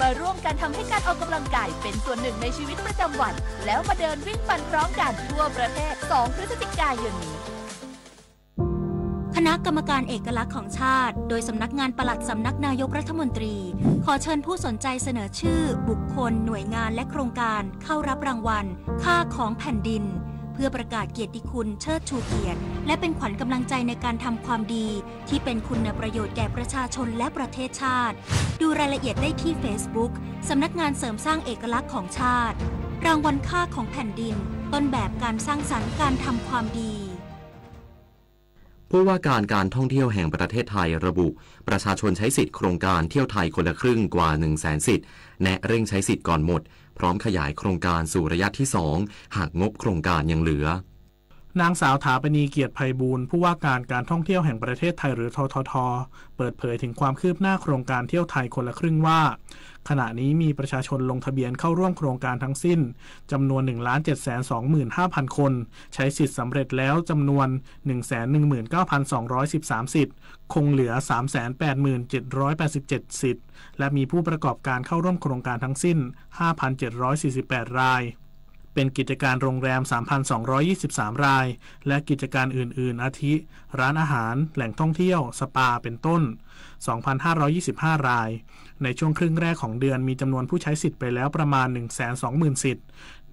มาร่วมกันทำให้การออกกำลังกายเป็นส่วนหนึ่งในชีวิตประจำวัน แล้วมาเดินวิ่งปั่นพร้อมกันทั่วประเทศ สองพฤศจิกายนนี้ คณะกรรมการเอกลักษณ์ของชาติ โดยสำนักงานปลัดสำนักนายกรัฐมนตรี ขอเชิญผู้สนใจเสนอชื่อ บุคคล หน่วยงาน และโครงการ เข้ารับรางวัล ค่าของแผ่นดิน เพื่อประกาศเกียรติคุณ เชิดชูเกียรติ และเป็นขวัญกำลังใจในการทำความดี ที่เป็นคุณประโยชน์แก่ประชาชนและประเทศชาติ ดูรายละเอียดได้ที่ Facebook สำนักงานเสริมสร้างเอกลักษณ์ของชาติ รางวัลค่าของแผ่นดิน ต้นแบบการสร้างสรรค์การทำความดี ผู้ว่าการการท่องเที่ยวแห่งประเทศไทยระบุ ประชาชนใช้สิทธิ์โครงการเที่ยวไทยคนละครึ่งกว่า หนึ่งแสน สิทธิ์ แนะเร่งใช้สิทธิ์ก่อนหมด พร้อมขยายโครงการสู่ระยะที่สอง หากงบโครงการยังเหลือ นางสาว ถาปณี เกียรติไพบูลย์ ผู้ว่าการการท่องเที่ยวแห่งประเทศไทย หรือ ททท เปิดเผยถึงความคืบหน้าโครงการเที่ยวไทยคนละครึ่งว่า ขณะนี้มีประชาชนลงทะเบียนเข้าร่วมโครงการทั้งสิ้นจำนวน หนึ่งล้านเจ็ดแสนสองหมื่นห้าพัน คน ใช้สิทธิ์สำเร็จแล้วจำนวน หนึ่งแสนหนึ่งหมื่นเก้าพันสองร้อยสิบสาม สิทธิ์ คงเหลือ สามแสนแปดหมื่นเจ็ดร้อยแปดสิบเจ็ด สิทธิ์ และมีผู้ประกอบการเข้าร่วมโครงการทั้งสิ้น ห้าพันเจ็ดร้อยสี่สิบแปด ราย เป็นกิจการโรงแรม สามพันสองร้อยยี่สิบสาม ราย และกิจการอื่นๆ อาทิ ร้านอาหาร แหล่งท่องเที่ยว สปา เป็นต้น สองพันห้าร้อยยี่สิบห้า ราย ในช่วงครึ่งแรกของเดือนมีจำนวนผู้ใช้สิทธิ์ไปแล้วประมาณ หนึ่งแสนสองหมื่น สิทธิ์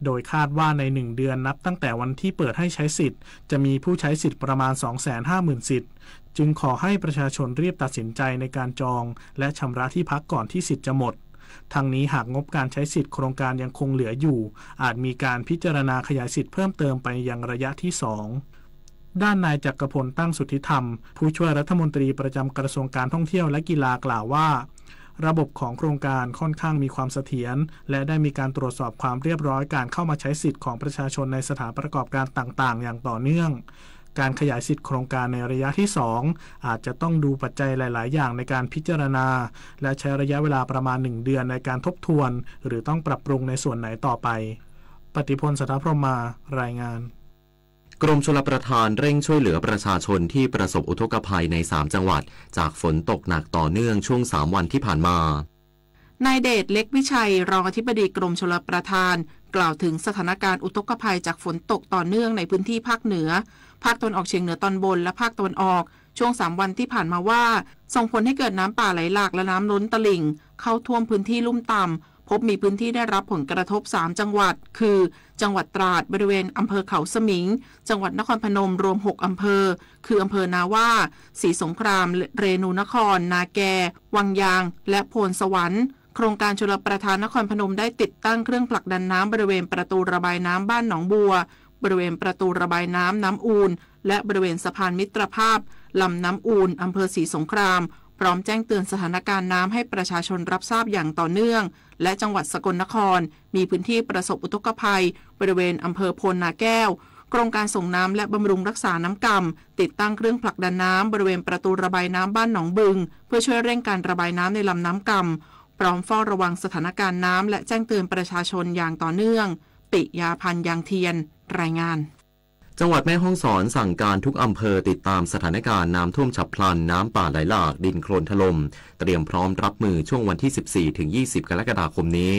โดยคาดว่าใน หนึ่ง เดือนนับตั้งแต่วันที่เปิดให้ใช้สิทธิ์ จะมีผู้ใช้สิทธิ์ประมาณ สองแสนห้าหมื่น สิทธิ์ จึงขอให้ประชาชนรีบตัดสินใจในการจอง และชำระที่พักก่อนที่สิทธิ์จะหมด ทั้งนี้หากงบการใช้สิทธิ์โครงการยังคงเหลืออยู่ อาจมีการพิจารณาขยายสิทธิ์เพิ่มเติมไปยังระยะที่สอง ด้านนายจักรพล ตั้งสุทธิธรรม ผู้ช่วยรัฐมนตรีประจำกระทรวงการท่องเที่ยวและกีฬากล่าวว่า ระบบของโครงการค่อนข้างมีความเสถียร และได้มีการตรวจสอบความเรียบร้อยการเข้ามาใช้สิทธิ์ของประชาชนในสถานประกอบการต่างๆ อย่างต่อเนื่อง การขยายสิทธิ์โครงการในระยะที่สอง อาจจะต้องดูปัจจัยหลายๆ อย่างในการพิจารณา และใช้ระยะเวลาประมาณ หนึ่ง เดือนในการทบทวน หรือต้องปรับปรุงในส่วนไหนต่อไป ปฏิพล สัทธพรหมมา รายงาน กรมชลประทานเร่งช่วยเหลือประชาชนที่ประสบอุทกภัยในสามจังหวัด จากฝนตกหนักต่อเนื่องช่วงสามวันที่ผ่านมา นายเดช เล็กวิชัย รองอธิบดีกรมชลประทาน กล่าวถึงสถานการณ์อุทกภัยจากฝนตกต่อเนื่องในพื้นที่ภาคเหนือ ภาคตะวันออกเฉียงเหนือตอนบน และภาคตะวันออก ช่วงสามวันที่ผ่านมาว่า ส่งผลให้เกิดน้ำป่าไหลหลากและน้ำล้นตลิ่ง เข้าท่วมพื้นที่ลุ่มต่ำ พบมีพื้นที่ได้รับผลกระทบสามจังหวัด คือ จังหวัดตราด บริเวณอำเภอเขาสมิง จังหวัดนครพนม รวมหกอำเภอ คืออำเภอนาว่า ศรีสงคราม เรนูนคร นาแก วังยาง และโพนสวรรค์ โครงการชลประทานนครพนมได้ติดตั้งเครื่องผลักดันน้ำบริเวณประตูระบายน้ำบ้านหนองบัว บริเวณประตูระบายน้ำน้ำอูล และบริเวณสะพานมิตรภาพลำน้ำอูล อำเภอศรีสงคราม พร้อมแจ้งเตือนสถานการณ์น้ำให้ประชาชนรับทราบอย่างต่อเนื่อง และจังหวัดสกลนคร มีพื้นที่ประสบอุทกภัย บริเวณอำเภอโพนนาแก้ว โครงการส่งน้ำและบำรุงรักษาน้ำก่ำ ติดตั้งเครื่องผลักดันน้ำบริเวณประตูระบายน้ำบ้านหนองบึง เพื่อช่วยเร่งการระบายน้ำในลำน้ำก่ำ พร้อมเฝ้าระวังสถานการณ์น้ำและแจ้งเตือนประชาชนอย่างต่อเนื่อง ปิยาพันธ์ ยางเทียน รายงาน จังหวัดแม่ฮ่องสอนสั่งการทุกอำเภอติดตามสถานการณ์น้ำท่วมฉับพลัน น้ำป่าไหลหลาก ดินโคลนถล่ม เตรียมพร้อมรับมือช่วงวันที่ สิบสี่ถึงยี่สิบ กรกฎาคมนี้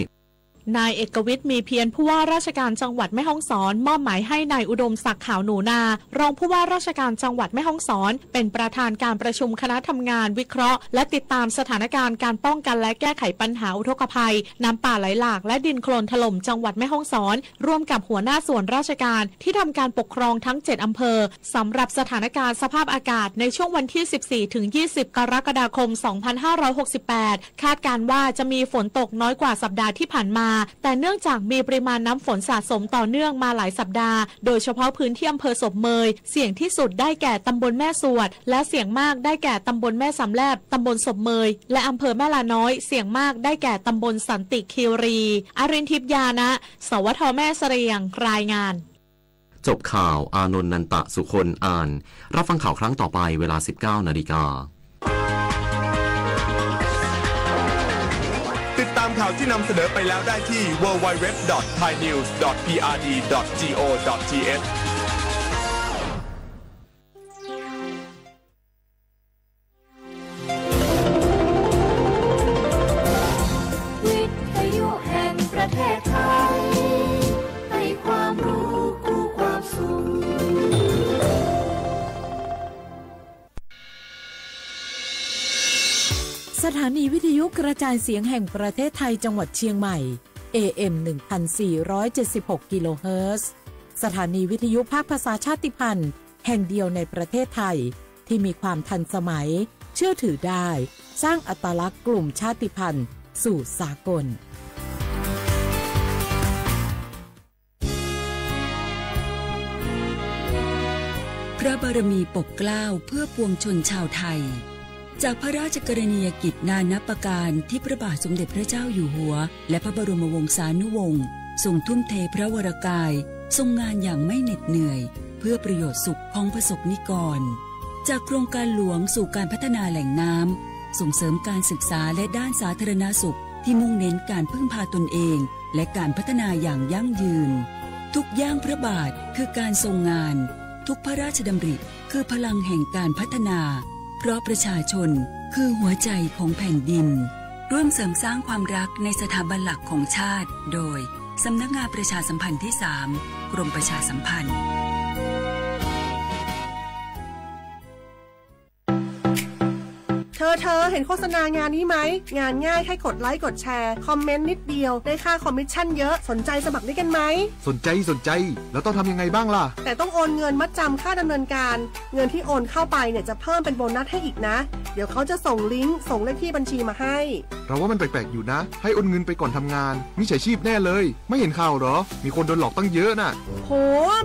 นายเอกวิทย์ มีเพียร ผู้ว่าราชการจังหวัดแม่ฮ่องสอน มอบหมายให้นายอุดมศักดิ์ ขาวหนูนา รองผู้ว่าราชการจังหวัดแม่ฮ่องสอน เป็นประธานการประชุมคณะทำงานวิเคราะห์ และติดตามสถานการณ์การป้องกันและแก้ไขปัญหาอุทกภัย น้ำป่าไหลหลาก และดินโคลนถล่มจังหวัดแม่ฮ่องสอน ร่วมกับหัวหน้าส่วนราชการที่ทำการปกครองทั้ง เจ็ด อำเภอ สำหรับสถานการณ์สภาพอากาศในช่วงวันที่ สิบสี่ถึงยี่สิบ กรกฎาคม สองพันห้าร้อยหกสิบแปด คาดการณ์ว่าจะมีฝนตกน้อยกว่าสัปดาห์ที่ผ่านมา แต่เนื่องจากมีปริมาณน้ำฝนสะสมต่อเนื่องมาหลายสัปดาห์ โดยเฉพาะพื้นที่อำเภอศพเมย เสี่ยงที่สุดได้แก่ตำบลแม่สวด และเสี่ยงมากได้แก่ตำบลแม่สามแลบ ตำบลศพเมย และอำเภอแม่ลาน้อย เสี่ยงมากได้แก่ตำบลสันติคีรี อรินทิพย์ ญาณะ สวท แม่เสรียง รายงาน จบข่าว อานนท์ นันตะสุคน อ่าน รับฟังข่าวครั้งต่อไปเวลา สิบเก้านาฬิกา ติดตามข่าวที่นำเสนอไปแล้วได้ที่ ดับเบิลยู ดับเบิลยู ดับเบิลยู ดอท ไทยนิวส์ ดอท พีอาร์ดี ดอท จีโอ ดอท ทีเอช สถานีวิทยุกระจายเสียงแห่งประเทศไทยจังหวัดเชียงใหม่ เอ เอ็ม หนึ่งพันสี่ร้อยเจ็ดสิบหก กิโลเฮิรตซ์ สถานีวิทยุภาคภาษาชาติพันธุ์แห่งเดียวในประเทศไทย ที่มีความทันสมัย เชื่อถือได้ สร้างอัตลักษณ์กลุ่มชาติพันธุ์สู่สากล พระบารมีปกเกล้าเพื่อปวงชนชาวไทย จากพระราชกรณียกิจนานับประการที่พระบาทสมเด็จพระเจ้าอยู่หัว และพระบรมวงศานุวงศ์ทรงทุ่มเทพระวรกาย ทรงงานอย่างไม่เหน็ดเหนื่อย เพื่อประโยชน์สุขของประสบนิกร จากโครงการหลวงสู่การพัฒนาแหล่งน้ำ ส่งเสริมการศึกษาและด้านสาธารณสุขที่มุ่งเน้นการพึ่งพาตนเอง และการพัฒนาอย่างยั่งยืน ทุกย่างพระบาทคือการทรงงาน ทุกพระราชดำริคือพลังแห่งการพัฒนา เพราะประชาชนคือหัวใจของแผ่นดิน ร่วมเสริมสร้างความรักในสถาบันหลักของชาติ โดย สำนักงานประชาสัมพันธ์ที่สาม กรมประชาสัมพันธ์ เธอ เธอ เห็นโฆษณางานนี้ไหม งานง่ายแค่กดไลค์กดแชร์ คอมเมนต์นิดเดียว ได้ค่าคอมมิชชั่นเยอะ สนใจสมัครด้วยกันไหม สนใจ สนใจ แล้วต้องทำยังไงบ้างล่ะ แต่ต้องโอนเงินมัดจำค่าดำเนินการ เงินที่โอนเข้าไปเนี่ยจะเพิ่มเป็นโบนัสให้อีกนะ เดี๋ยวเขาจะส่งลิงก์ ส่งเลขที่บัญชีมาให้ เราว่ามันแปลกๆอยู่นะ ให้โอนเงินไปก่อนทำงาน มิจฉาชีพแน่เลย ไม่เห็นข่าวเหรอ มีคนโดนหลอกตั้งเยอะน่ะ โห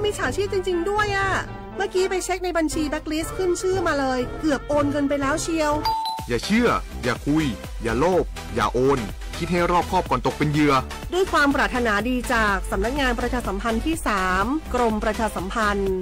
มิจฉาชีพจริงๆด้วยอะ เมื่อกี้ไปเช็คในบัญชีแบล็คลิสต์ขึ้นชื่อมาเลย เกือบโอนเงินไปแล้วเชียว อย่าเชื่อ อย่าคุย อย่าโลภ อย่าโอน คิดให้รอบคอบก่อนตกเป็นเหยื่อ ด้วยความปรารถนาดีจากสำนักงานประชาสัมพันธ์ที่สาม กรมประชาสัมพันธ์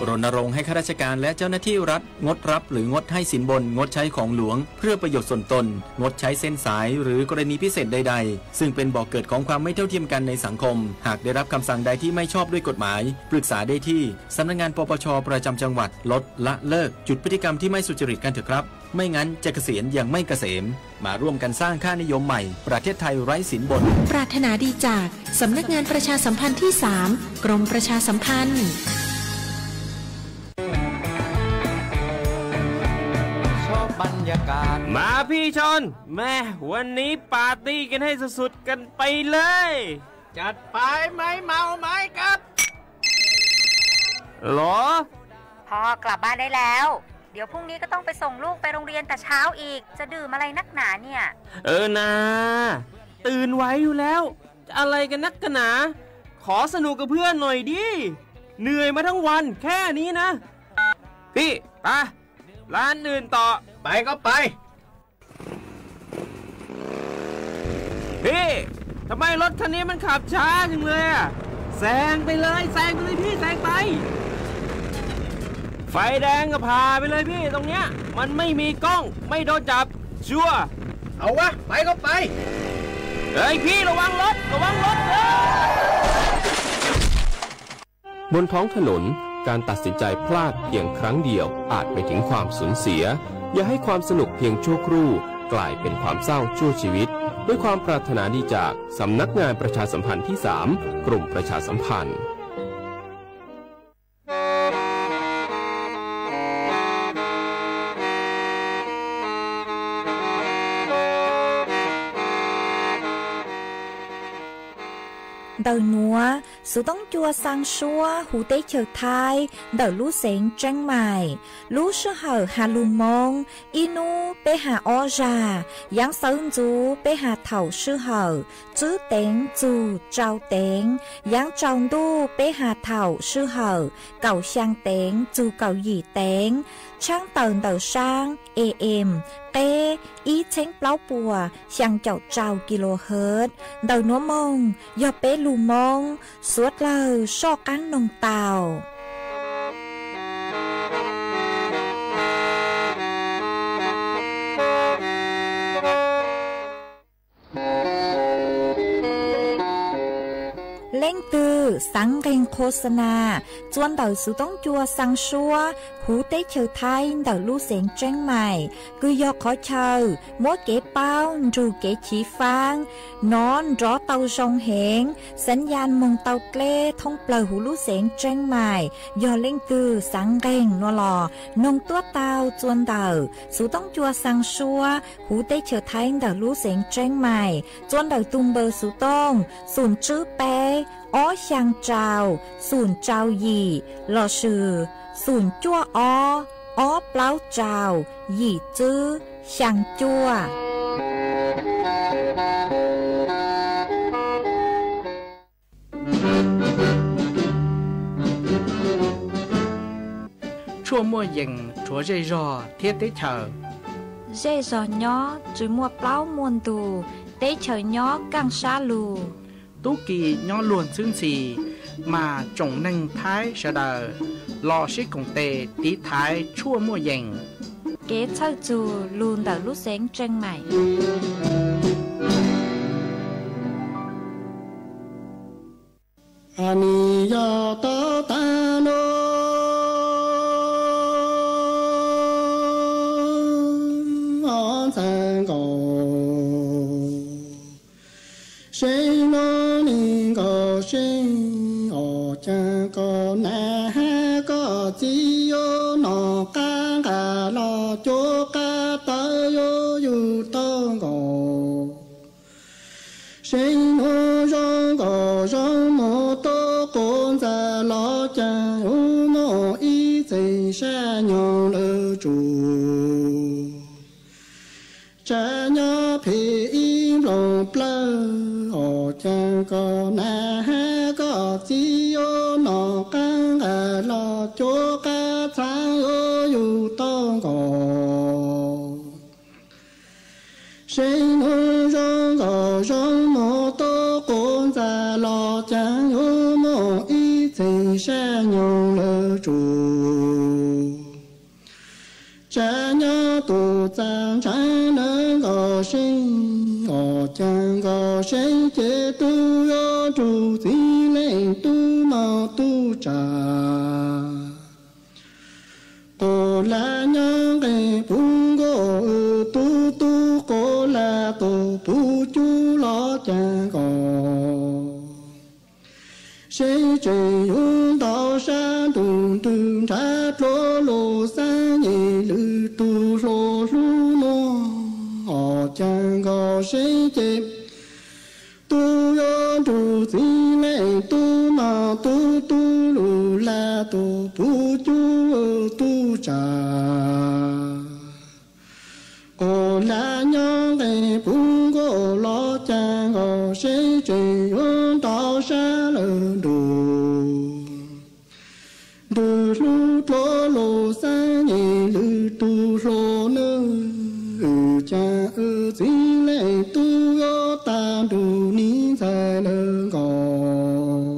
รณรงค์ให้ข้าราชการและเจ้าหน้าที่รัฐงดรับหรืองดให้สินบน งดใช้ของหลวงเพื่อประโยชน์ส่วนตน งดใช้เส้นสายหรือกรณีพิเศษใดๆ ซึ่งเป็นบ่อกเกิดของความไม่เท่าเทียมกันในสังคม หากได้รับคำสั่งใดที่ไม่ชอบด้วยกฎหมาย ปรึกษาได้ที่สำนักงาน ปปช ประจำจังหวัด ลดละเลิก หยุดพฤติกรรมที่ไม่สุจริตกันเถอะครับ ไม่งั้นจะเกษียณอย่างไม่เกษม มาร่วมกันสร้างค่านิยมใหม่ ประเทศไทยไร้สินบน ปรารถนาดีจากสำนักงานประชาสัมพันธ์ที่สาม กรมประชาสัมพันธ์ มาพี่ชน แม่ วันนี้ปาร์ตี้กันให้สุดๆกันไปเลย จัดไป ไม้เมาไม้กับ หรอ พ่อกลับบ้านได้แล้ว เดี๋ยวพรุ่งนี้ก็ต้องไปส่งลูกไปโรงเรียนแต่เช้าอีก จะดื่มอะไรนักหนาเนี่ย เออนา ตื่นไหวอยู่แล้ว จะอะไรกันนักกันหนา ขอสนุกกับเพื่อนหน่อยดิ เหนื่อยมาทั้งวันแค่นี้นะ พี่ ไป ร้านอื่นต่อ ไปก็ไป พี่ ทำไมรถคันนี้มันขับช้าจังเลยอะ แซงไปเลย แซงไปเลยพี่ แซงไป ไฟแดงก็ผ่าไปเลยพี่ ตรงเนี้ย มันไม่มีกล้อง ไม่โดนจับ ชัวร์ เอาวะ ไปก็ไป เฮ้ยพี่ ระวังรถ ระวังรถ เฮ้ย บนท้องถนน การตัดสินใจพลาดเพียงครั้งเดียวอาจไปถึงความสูญเสีย อย่าให้ความสนุกเพียงชั่วครู่กลายเป็นความเศร้าชั่วชีวิต ด้วยความปรารถนาดีจากสำนักงานประชาสัมพันธ์ที่สาม กรมประชาสัมพันธ์ Ntawm nuav, xuv toob cua xaa suab huv teb chaws Thaib ntawm lub xeev Tseeb Maim. Lub sij hawm has lug Moob, ib nub peb has ob zag, yaav xawv ntxuv peb has thaum sij hawm tswb teev txug tsau teev, yaav tsau ntuj peb has thaum sij hawm kaum xyaa teev txug kaum yim teev, tshaab tawm ntawm saab A M qeb ib txheeb plaub puas xyaa caum rau kilohertz. Ntawm nuav moog yog peb lug Moob, suav dlawg soj qaab noog tau. Leej twg Xav nqeeg qhua xa nas txua ntawm xuv toob cua xaa suab huv teb chaws Thaib ntawm lub xeev Tseeb Maim, kws yog qhov chaw muab kev paub nrug kev chiv faab nov nrov tau zoo heev, xav yaj moog tau dleb thoob plawg huv lub xeev Tseeb Maim. Yog leej twg xav nqeeg no los noog tuab taug txua ntawm xuv toob cua xaa suab huv teb chaws Thaib ntawm lub xeev Tseeb Maim txua ntawm tug npawb xuv tooj xoom tswb peb ob xyaa rau xoom rau yim lossis xoom cuaj ob ob plaub rau yim tswb xyaa cuaj. Tshuaj muaj yees rhuav zej zog thiab teb chaws. Zej zog nyob tsis muaj plaub muaj ntug, teb chaws nyob kaaj sab lug. Tub ki nyob luag ntxhwb ntxhi, mas tsoom neeg Thaib sawv daws los sib koom tes tiv thaiv tshuaj muaj yees. Kev txhawj txug lug ntawm lub xeev Tseeb Maim. Nim yog tau taag lug ntxhais nkaus, seeb lug nim nkaus seeb, ob caag koj nam hab koj txiv yuav noj qaab nqaij los cuab qaab tawv yuav yug tau nkaus. Seeb lug zoo nkaus zoo moog tub quav ntxawm los caag yuav muaj ib txheej sab nyoog lawm tsuj. Tsav nyob phem ib nplooj plawg, ob caag koj nam hab koj txiv yuav noj qaab nqaij los cuab qaab txhab yuav yug tau nkaus. Seeb lug zoo nkaus zoo moog tub quav ntxawm los caag yuav muaj ib txheej sab nyoog lawm tsuj. Tsav nyob tug txav ntshav lawm nkaus seeb, ob caag nkaus seeb ces tub yuav nrug txiv leej tub moog tub tsav. Quas laj nyob nqe puv nkuaj, tub tub quas laj tug puv cub los caag nkaus. Seeb tseem yuav ntau sab ntug ntwg nrhav dluav lug xaab nyem lwm tug hluas hlub nuav, ob caag nkaus seeb ces tub yuav nrug txiv leej tub moog tub tub lug laj tug puv cub tub tsav. Quas laj nyob nqe puv nkuaj los caag nkaus seeb tseem yuav ntau sab lawm nrug ntwg hlub dluav lug xaab nyem lwm tug hluas nuav, caag wb txiv leej tub yuav tag nrug niv ntxhais lawm nkaus.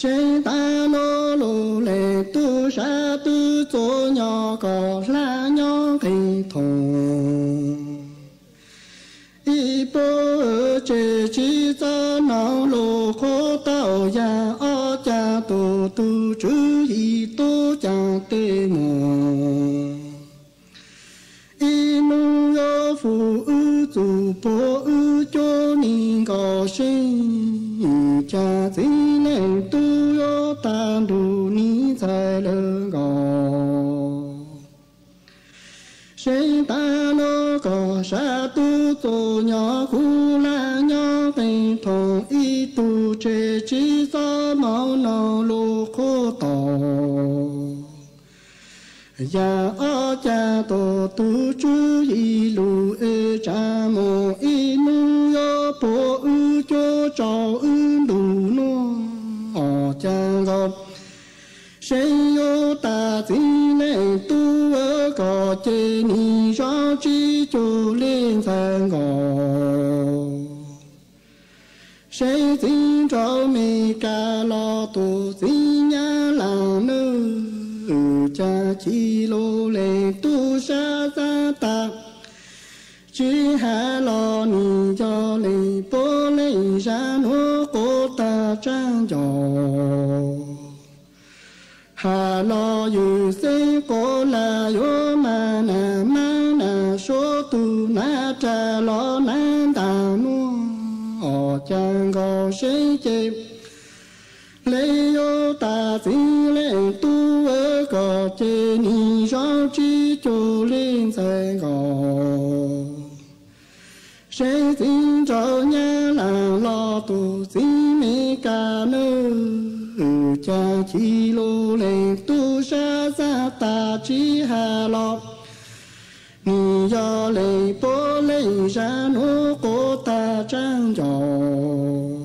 Seeb taag nuav lug leej tub sab twb txuas nyob koj hlab nyob nqe thooj. Ib puab tseg tsi txob noog lug qhuav tau yaam, ob caag tug tug tswv yim tub caag tej muag. Ib nub yuav fum wb txug puag wb cuab nim nkaus seeb, caag txiv leej tub yuav tag nrug niv ntxhais lawm nkaus. Seeb taag nuav koj sab twb txuas nyob kuv hlab nyob nqe thooj, ib tug tseg tsi txob moog noog lug qhuav tau yaam, ob caag tug tug tswv yim lug es tsaam moog, ib nub yuav puag wb cuab tsau wb ntug nuav, ob caag nkaus seeb yuav tag txiv leej tub, koj ces nim zov tsi cuag le ntxhais nkaus. Seeb txiv nraug Mes Kas los tug txiv Nyab Laaj nuav, caag chim lug leej tub sab xaav tag, tsi has los nim yog leej puab leej zag nuav tsaab ncaus. Has los ywj xeeb quav lam yuav mas nas maab nas suab tug nab rag los nab ntaag nuav, caag nkaus seb ces le yuav tas txiv leej tub koj ces nim zoo tsib caug le ntxhais nkaus. Seb txiv nraug nyab laag los tug txiv Mes Kas nawb, caag chim lug leej tub sab xaab tas tsib has los, nim yog leej puab leej zag nuav quav tag tsaab ncaus.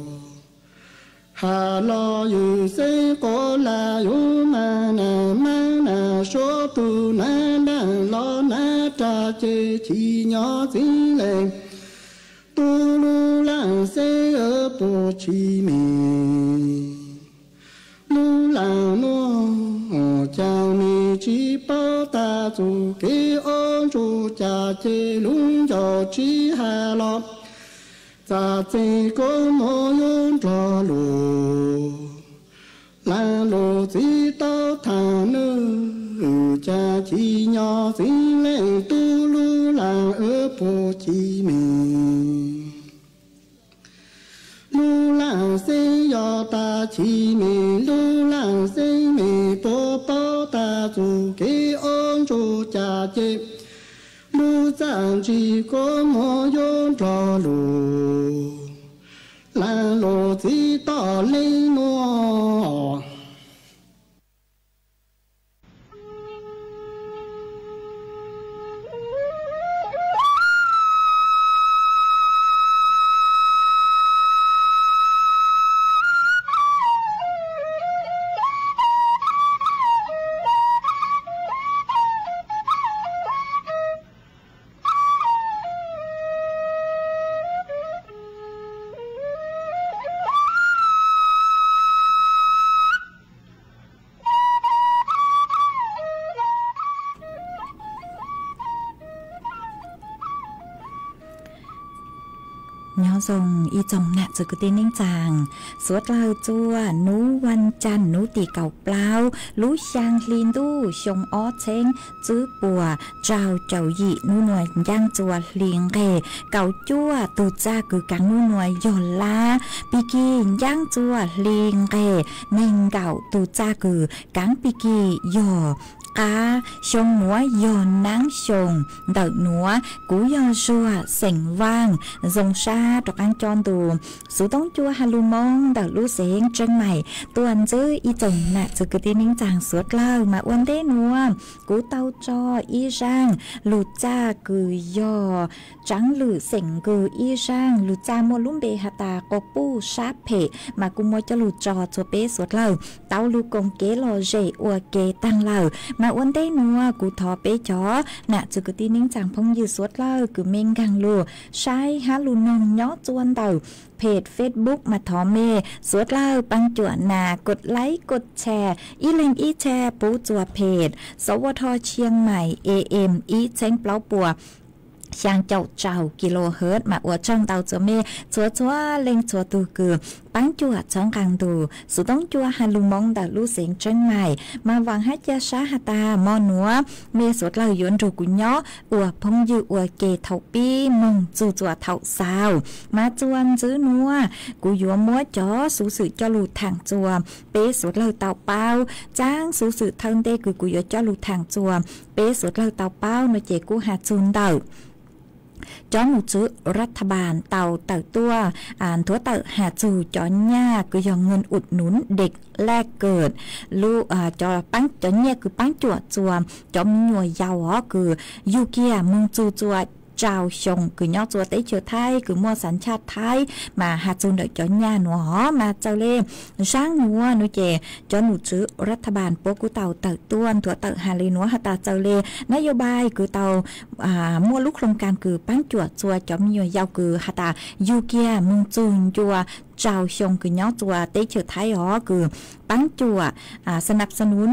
Has los ywj xeeb quav lam yuav mas nas maab nas suab tug nab ntaag los nab rag ces chim nyob txiv leej tub lub laaj xeeb puag tsis mem. Lub laaj nuav caag mem tsis paub tas txuj kev ob ntsug cas ces lub ncauj tsib has los, txaj txeeg koob moov yuav nrog lug. Laaj lug txiv tau thaam nawb, caag chim nyob txiv leej tub lub laaj puag tsis mem. Lub laaj xeeb yog tas chim mem, lub laaj xeeb mem puab paub tas txuj kev ob ntsug cas ces lub txaj ntsim koob moov yuav nrog lug. Laaj lug txiv tau le nuav. Nyob zoo ib tsoom nam txwv kwv tij neej tsaa, suav dlawg txua nub vaj caag nub tim kaum plaub lub xyaa hli ntuj xyoo ob txheeb tswb puas rau caum yim nub nua ncaaj txua hli nqeg kaum cuaj tug txaj kws kaav nub nua yog lab, pig kig ncaaj txua hli nqeg neeg nkaum tug txaj kws kaav pig kig yog qab, xyoo nuav yog naab xyoo ntawm nuav. Kuv yog Zuag xeem Vaaj, zoo sab rov qaab coj ntu xuv toob cua has lug moo ntawm lub xeev Tseeb Maim tuaj ntsib ib tsoom nam txwv kwv tij neej tsaa suav dlawg. Mas ua ntej nuav kuv tau tso ib zaaj lug txaj kws yog tsaav lwm xeem Nkws ib zaaj lug txaj muaj lub npe has tas quas puj sab phem, mas kuv muab coj lug tso txug peb suav dlawg tau lug koom kev lom zem ua ke taag lawm. Mas ua ntej nuav kuv thov peb cov nam txwv kwv tij neej tsaa phooj ywg suav dlawg kws mej nkaag lug saib hab lug noog nyob txua ntawm phem Facebook mas thov mej suav dlawg paab cuam nas kod laib kod tshare, ib leeg ib tshare pub txua phem Sov Ua Dho Tshiab Maim A M ib txheeb plaub puas xyaa caum rau kilohertz mas ua tsaug ntau txua mej txhua txhua leej txhua tug kws paab cuam txhawb nqaa ntu xuv toob cua has lug moo ntawm lub xeev Tseeb Maim. Mas vaam hab ca sab has tas mo nuav mej suav dlawg yuav nrug kuv nyob ua phooj ywg ua ke thaum pib moog txug txua thaum xaus. Mas txua ntsib nuav kuv yuav muab cov xuv xwm coj lug thaam txua peb suav dlawg tau paub. Txaab xuv xwm thawj ntej kws kuv yuav coj lug thaam txua peb suav dlawg tau paub nuav ces kuj has txug ntawm cov nom tswv รัฐบาล tau tawm tuaj nthuav tawm has txug cov nyaj kws yog เงินอุดหนุนเด็กแรกเกิด lub, cov nyiaj kws paab cuam txua cov me nyuam yaus os kws yug kiag moog txug txua rau xyoo kws nyob txua teb chaws Thaib kws muaj xav tshaj Thaib mas has txug ntawm cov nyaj nuav os. Mas txawm le zaab nuav nuav ces cov nom tswv รัฐบาล puab kuj tau tawm tuaj nthuav tawm has le nuav has tas txawm le นโยบาย kws tau muaj lub โครงการ kws paab cuam txua cov me nyuam yaus kws has tas yug kiag moog txug ncua rau xyoo kws nyob txua teb chaws Thaib os kws paab cuam สนับสนุน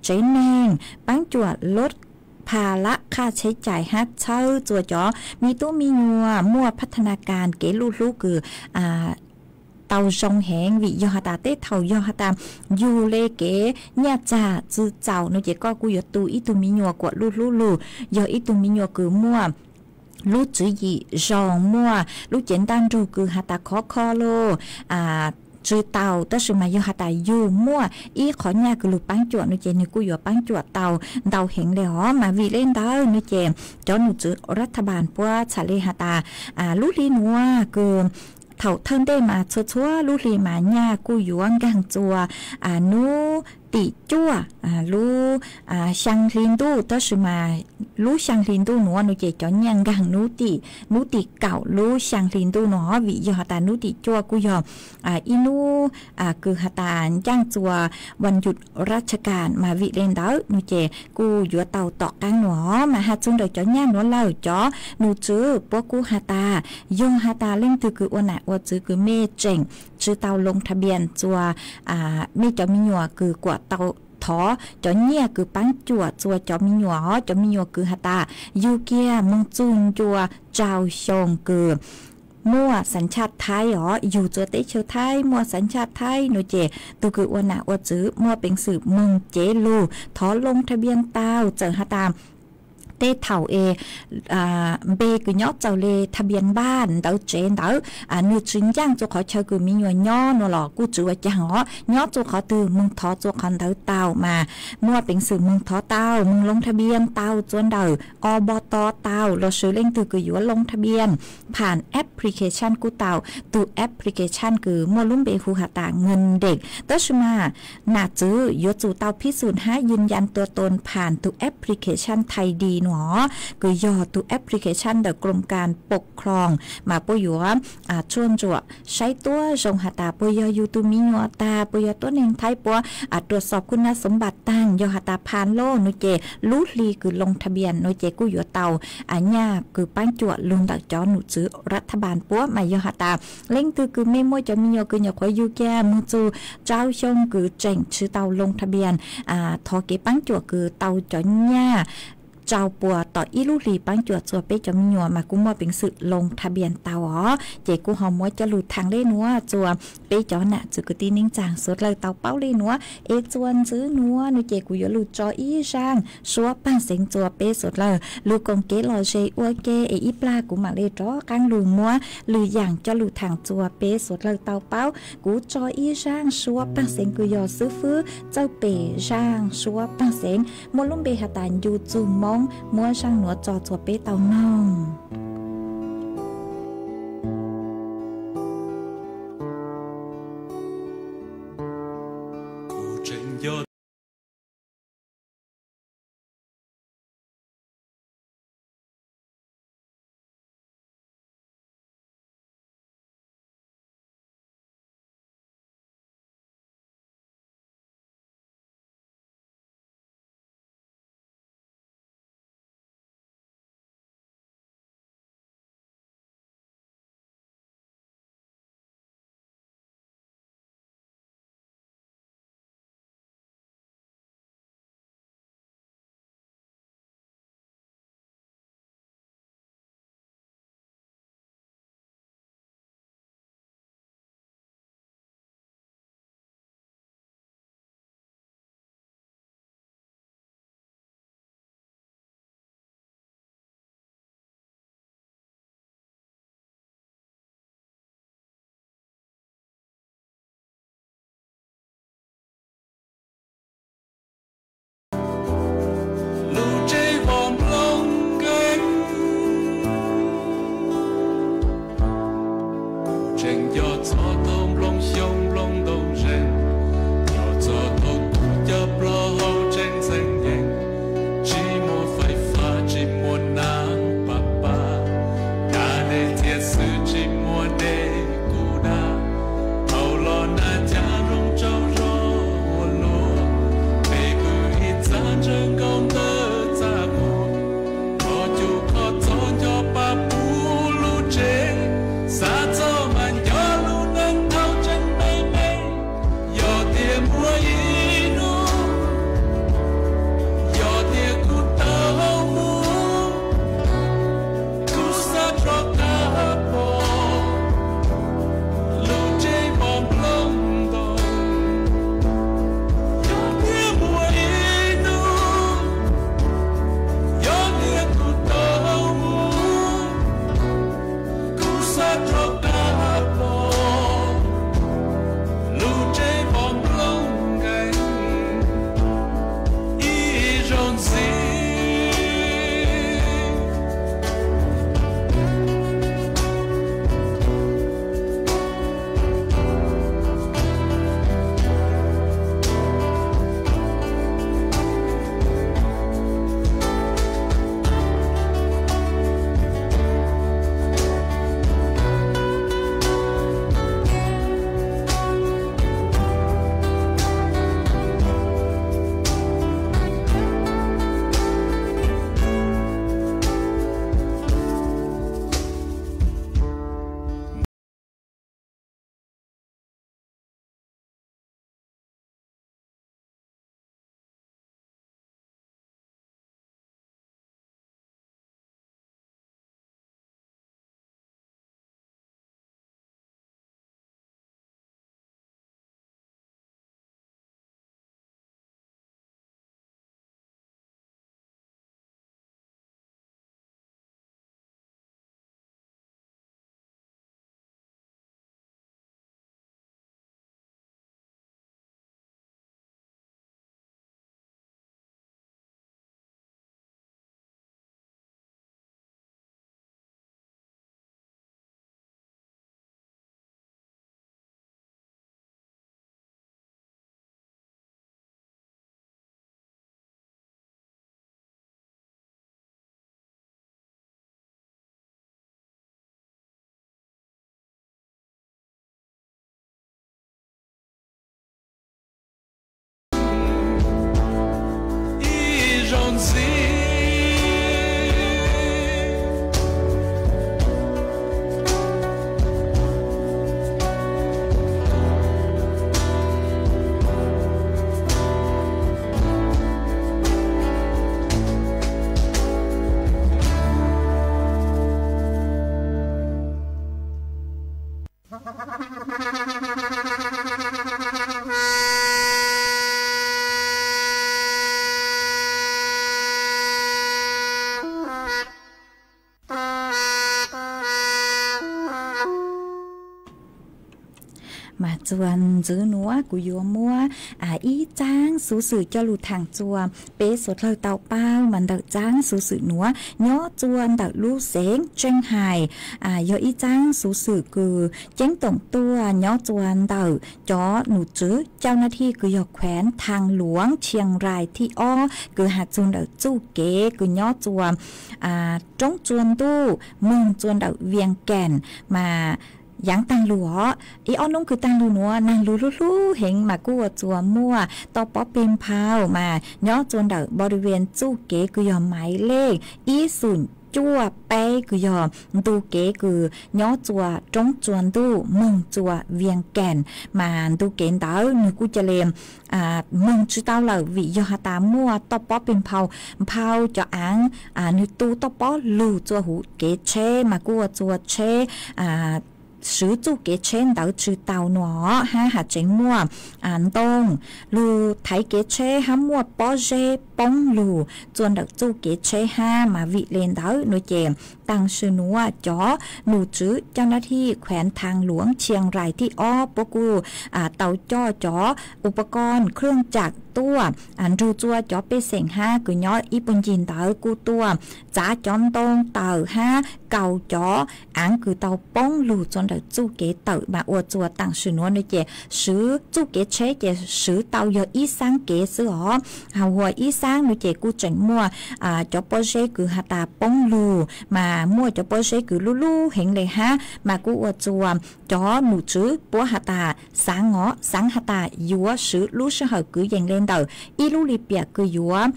tsev neeg, paab cuam ลดภาระค่าใช้จ่าย hab txhawb txua cov me tub me nyuam muaj พัฒนาการ kev luj hlub kws tau zoo heev, vim yog has tas tej thaum yog has tas yug le kev nyaj txag txwv txaus no ces koj kuj yuav tu ib tug me nyuam kuam luj hlub lug, yog ib tug me nyuam kws muaj lub tswv yim zoo, muaj lub cev ntaj nrug kws has tas khov kho lug tswv tau, tab sis mas yog has tas yug muaj ib qhov nyaj kws lug paab cuam no ces nwg kuj yuav paab cuam tau ntau heev le os. Mas vim le ntawd no ces cov num tswv ras tha npaas puab txhaj le has tas lub hli nuav kws thaum thawj ntej mas txhua txhua lub hli mas nyaj kuj yuav nkaag txuas nub tim cuaj lub xyaa hli ntuj, tab sis mas lub xyaa hli ntuj nuav no ces cov nyaj nkaag nub tim, nub tim kaum lub xyaa hli ntuj no, vim yog has tas nub tim cuaj kuj yog ib nub kws has tas ncaaj txuas vas nyum ras tha kas, mas vim le ntawd no ces kuj yuav tau tom qaab no. Mas has txug ntawm cov nyaj nuav lawm cov num tswv puab kuj has tas yog has tas leej twg kws ua nam ua txwv kws mej tseem tswv tau loo tha npias txuas mej cov me nyuam kws kuam tau thov cov nyaj kws paab cuam txuas cov me nyuam os, cov me nyuam kws has tas yug kiag moog txug ncua rau xyoo kws muaj xas chaj thaib os, yug txuas teb chaws thaib muaj xas chaj thaib no ces tug kws ua nam ua txwv muaj peev xwm moog cev lug thov loo tha npias tau. Txawm has tas tej thaum es npe kws nyob txaus le tha npias npaj ntawv tsev ntawd nwg tsi ncaaj txug qhov chaw kws me nyuam nyob nuav los kuj tsi ua caag os, nyob txug qhov twg moog thov txuas qhov ntawd tau mas muaj peev xwm moog thov tau, moog loo tha npias tau txuas ntawm o bo to tau los sis leej twg kws yuav loo tha npias pham application kuj tau. Tug application kws muaj lub npe hu has tas Ngân Định, tab sis mas nam txwv yuav tsum tau phiv xum hab yws yas tua toos pham tug application Thai Di nuav, kws yog tug application ntawm Krom Kas Pok Khloos mas puab yuav tshuaj ntsuam saib tuab zoo has tas puas yog yug tug me nyuam tag, puas yog tuab neeg thaib puab rua xov khuj nab xoov npam taag, yog has tas pham loj no ces lub hli kws loo tha npias no ces kuj yuav tau nyaj kws paab cuam lug ntawm cov num tswv ras tha npaas puab. Mas yog has tas leej twg kws mej muaj cov me nyuam kws nyuam qhuav yug kiag moog txug rau xyoo kws tseem tsi tau loo tha npias thov kev paab cuam kws tau cov nyaj rau puas tom ib lub hli paab cuam txuas peb cov me nyuam mas kuj muaj peev xwm loo tha npias tau os. Ces kuj ho muab coj lug thaam le nuav txuas peb cov nam txwv kwv tij neej tsaa suav dlawg tau paub le nuav. Es txuas ntxiv nuav no ces kuv yuav lug tso ib zaaj suab paag xeev txuas peb suav dlawg lug koom kev lom zem ua ke es ib plag kuv maam le rov qaab lug muab lwm yaam coj lug thaam txuas peb suav dlawg tau paub. Kuv tso ib zaaj suab paag xeev kws yog xwb fwb txawj pem zaaj suab paag xeev muaj lub npe has tas Ncu Txug Moob, muab zaaj nuav tso txuas peb tau noog. Mas txuas ntxiv nuav kuv yuav muab ib txaab xuv xwm coj lug thaam txuas peb suav dlawg tau paub. Mas ntawm txaab xuv xwm nuav nyob txuas ntawm lub xeev Tseeb Hais, yog ib txaab xuv xwm kws ceeb toom tuaj nyob txuas ntawm cov num tswv cau na thij kws yog khueev Thaas Luav Tshias Rais thib ob kws has txug ntawm txuj kev kws nyob txuas roob txuas ntuj moog txuas ntawm Vias Kaas. Mas yaav taag lug os, ib ob nub kws taag lug nuav naag lug hlub hlub heev mas kuj ua txuas muaj toj pob peg nphau mas nyob txuas ntawm npau di ven txuj kev kws yog maiv lej ib xum cuaj peb kws yog ntu kev kws nyob txuas roob txuas ntuj moog txuas Vias Kaas. Mas ntu kev ntawd nwg kuj ca le moog tsi tau lawm vim yog has tas muaj toj pob peg nphau, nphau cov aav, nwg tu toj pob lug txuas huv kev tsheb mas kuj ua txuas tsheb swv txuj kev tsheb ntawd tsi tau nua hab has tseev muaj ntoo lug thaiv kev tsheb hab muaj pob zeb poob lug txuas ntawm txuj kev tsheb hab. Mas vim le ntawd nua ces taag sim nuav cov num tswv cau na thij khueev Thaas Luav Tshias Rais thib ob puab kuj tau coj cov upa koj khwj tsam tuaj nrug txuas cov pej xeem hab kws nyob ib puag ncig ntawd kuj tuaj txav cov ntoo tawm hab kaus cov aav kws tau poob lug txuas ntawm txuj kev tawm. Mas ua txuas taag sim nuav nua ces swv txuj kev tsheb ces swv tau yog ib xaab kev xwb os. Has ua ib xaab nua ces kuj tseem muaj cov pob zeb kws has tas poob lug mas muaj cov pob zeb kws lub lub heev le hab. Mas kuj ua txuas cov num tswv puab has tas xaav os, xaav has tas yuav swv lub sij hawm kwv yees le ntawm ib lub li piam kws yuav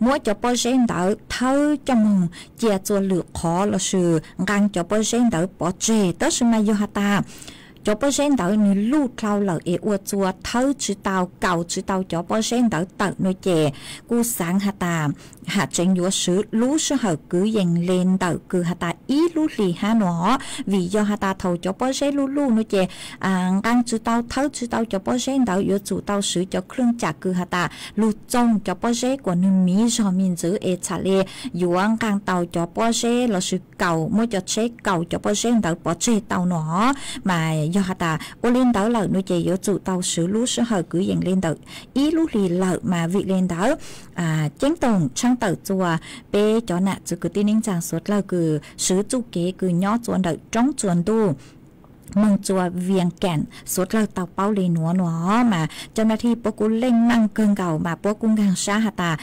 muab cov pob zeb ntawd thawb coj moog cia txuas lwm qhov lossis nqaa cov pob zeb ntawd pov tseg. Tab sis mas yog has tas cov pob zeb ntawd nwg luj dlhau lawm es ua txuas thawb tsi tau kaus tsi tau cov pob zeb ntawd tawm nua ces kuj xaav has tas has tseev yuav swv lub sij hawm kwv yees le ntawm kws has tas ib lub hli hab nua. Vim yog has tas thaum cov pob zeb luj luj nua ces nqaa tsi tau thawb tsi tau cov pob zeb ntawd yuav tsum tau swv cov khwj tsam kws has tas lug txoog cov pob zeb kuas nwg miv zog me ntxwv es txham le yuav nqaa tau cov pob zeb lossis kaus muab cov tsheb kaus cov pob zeb ntawd pov tseg tau nua. Mas yog has tas ua le ntawd lawm nua ces yuav tsum tau swv lub sij hawm kwv yees le ntawm ib lub hli lawm. Mas vim le ntawd ceeb toom tshaaj tawm txuas peb cov nam txwv kwv tij neej tsaa suav dlawg kws swv txuj kev kws nyob txuas ntawm roob txuas ntuj moog txuas Vias Kaas suav dlawg tau paub le nuav nua. Mas cov na thij puab kuj leej meej kawg nkaus mas puab kuj nkaag sab has tas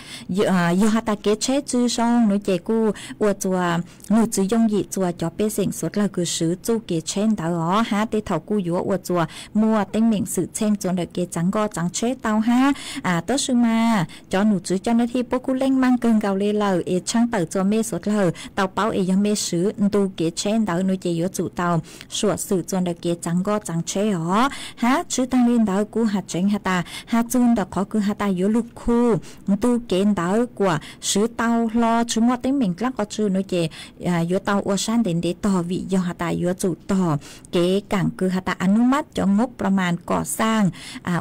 yog has tas kev tsheb tsi zoo nua ces kuj ua txuas num tswv yooj yim txuas cov pej xeem suav dlawg kws swv txuj kev tsheb ntawd os hab tej thaum kuj yuav ua txuas muaj teeb meem xwm txheej txuas ntawm kev txaav nkoj txaav tsheb tau hab. Tab sis mas cov num tswv cov na thij puab kuj leej meej kawg nkaus le lawm es tshaaj tawm txuas mej suav dlawg tau paub es yog mej swv ntu kev tsheb ntawd nua ces yuav tsum tau suam xwm txuas ntawm kev txaav nkoj txaav tsheb os. Hab tsi taag le ntawd kuj has tseev has tas has txug ntawm qhov kws has tas yuav lug khu ntu kev ntawd kuas swv tau hlo tsi muaj teeb meem dlaab qhov tsi nua ces yuav tau ua sab ntev ntev tog vim yog has tas yuav tsum tog kev kaam kws has tas a nub mab cov ngub plas mas kom xaaj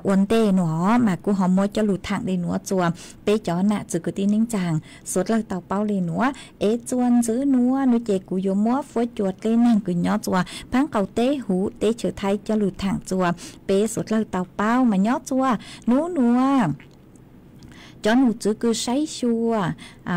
ua ntej nua. Mas kuj ho muab coj lug thaam le nuav txuas peb cov nam txwv kwv tij neej tsaa suav dlawg tau paub le nuav es txuas ntxiv nuav nua ces kuv yuav muab fuab cua dleb naag kws nyob txuas phaab qaum teb huv teb chaws Thaib coj lug thaam txuas peb suav dlawg tau paub. Mas nyob txuas nub nuav cov num tswv kws saib xyuas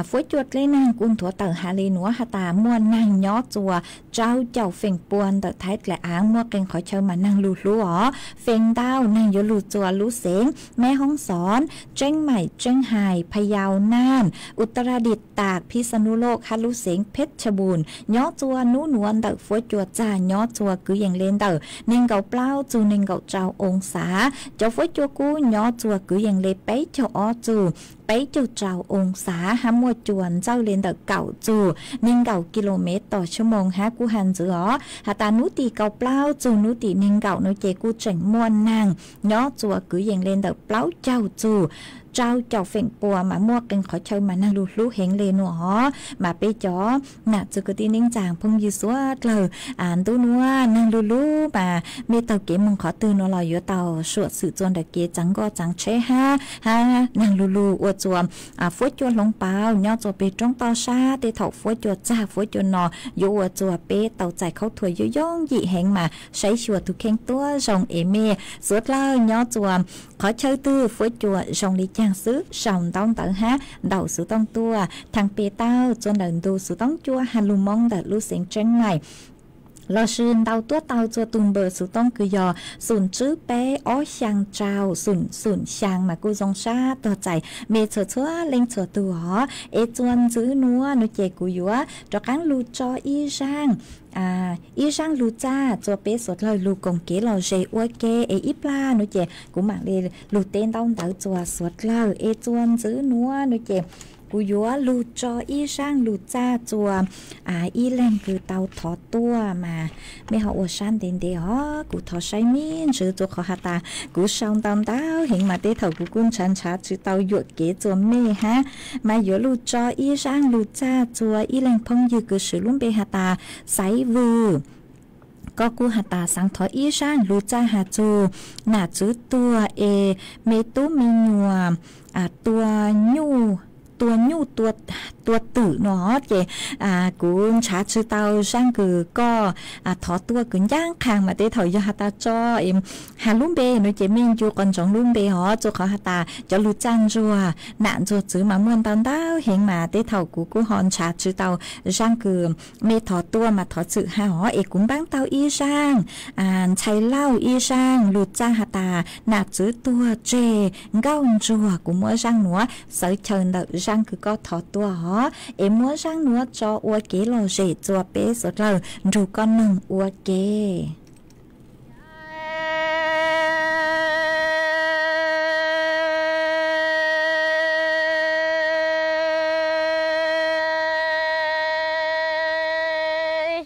fuab cua dleb naag kuj nthuav tawm has le nuav has tas muaj naag nyob txuas rau caum feem pua ntawm Thaib dlaim aav muaj qee qhov chaw mas naag lug hlub os. Feem ntau naag yuav lug txuas lub xeev Meb Hoob Xoob, Tseeb Maim, Tseeb Hais, Pha Yau, Naaj, Utaradit, Taak, Phij Xa Nus Looj hab lub xeev Phej Cha Npum. Nyob txuas nub nuav ntawm fuab cua txag nyob txuas kwv yees le ntawm neeg nkaum plaub txug neeg nkaum rau oo xav. Cov fuab cua kub nyob txuas kwv yees le peb caug ob txug peb caug rau oo xav hab muaj cua ntxawj le ntawm kaum txug neeg nkaum kis lus mev tog sub moos hab kuj has ntxwv os has tas nub tim kaum plaub txug nub tim neeg nkaum no ces kuj tseem muaj naag nyob txuas kwv yees le ntawm plaub caug txug rau caum feem pua mas muaj qee qhov chaw mas naag lug hlub heev le nuav os. Mas peb cov nam txiv kwv tij neej tsaa phooj ywg suav dlawg, ntuj nuav naag lug lug mas mej taug kev moog qhov twg nuav los yuav tau suam xwm txua ntawm kev txaav nkoj txaav tsheb hab, hab naag lug lug ua txuas fuab cua hloov pauv nyob txuas peg roob toj sab tej thaum fuab cua txag fuab cua no yuav ua txuas peb tau txais khaub thuas yooj yooj yim heev mas saib xyuas tug kheej tuab zoo es mej suav dlawg nyob txuas qhov chaw twg fuab cua zoo le caag xwb sau ntaub ntawv hab ntaus xuv tooj tuaj thaj peg tau txuas ntawm ntu xuv tooj cua has lug Moob ntawm lub xeev Tseeb Maim lossis ntaus tuab tau txuas tug npawb xuv tooj kws yog xum tswb peb ob xyaa rau xum xum xyaa mas kuj zoo sab tog txais mej txhua txhua leej txhua tug os. Es txuas ntxiv nuav no ces kuv yuav rov qaab lug tso ib zaaj, ib zaaj lug txaj txuas peb suav dlawg lug koom kev lom zem ua ke es ib plag no ces kuv maam le lug teb ntaub ntawv txuas suav dlawg. Es txuas ntxiv nuav no ces kuv yuav lug tso ib zaaj lug txaj txuas ib leeg kws tau thov tuaj mas mej ho ua sab ntev ntev os. Kuv thov saib me ntsis txuas qhov has tas kuv sau ntau ntau heev mas tej thaum kuv kuj ntshav ntshav tsi tau yuam kev txuas mej hab. Mas yuav lug tso ib zaaj lug txaj txuas ib leeg phooj ywg kws swv lub npe has tas Xaiv Vwm. Koj kuj has tas xaav thov ib zaaj lug txaj has txug nam txwv tuag es me tub me nyuam tua nyuj, tua nyuj tua twm no ces kuv ntshav tsi tau zaaj kws koj thov tuaj kws ncaaj qha mas tej thaum yog has tas tso has lub npe no ces mej ncu qhov ntsoov lub npe os. Txuas qhov has tas cov lug txaj ntsuag nam ntsuag txwv mas muaj ntau ntau heev mas tej thaum kuv kuj ho ntshav tsi tau zaaj kws mej thov tuaj mas thov txwm has os. Es kuv npaab tau ib zaaj Ntxhais Lauj ib zaaj lug txaj has tas nam txwv tuag tseg nkauj ntsuag. Kuv muab zaaj nuav xawv chaw ntawm zaaj kws koj thov tuaj os. Es muab zaaj nuav tso ua kev lom zem txuas peb suav dlawg nrug koj noog ua ke.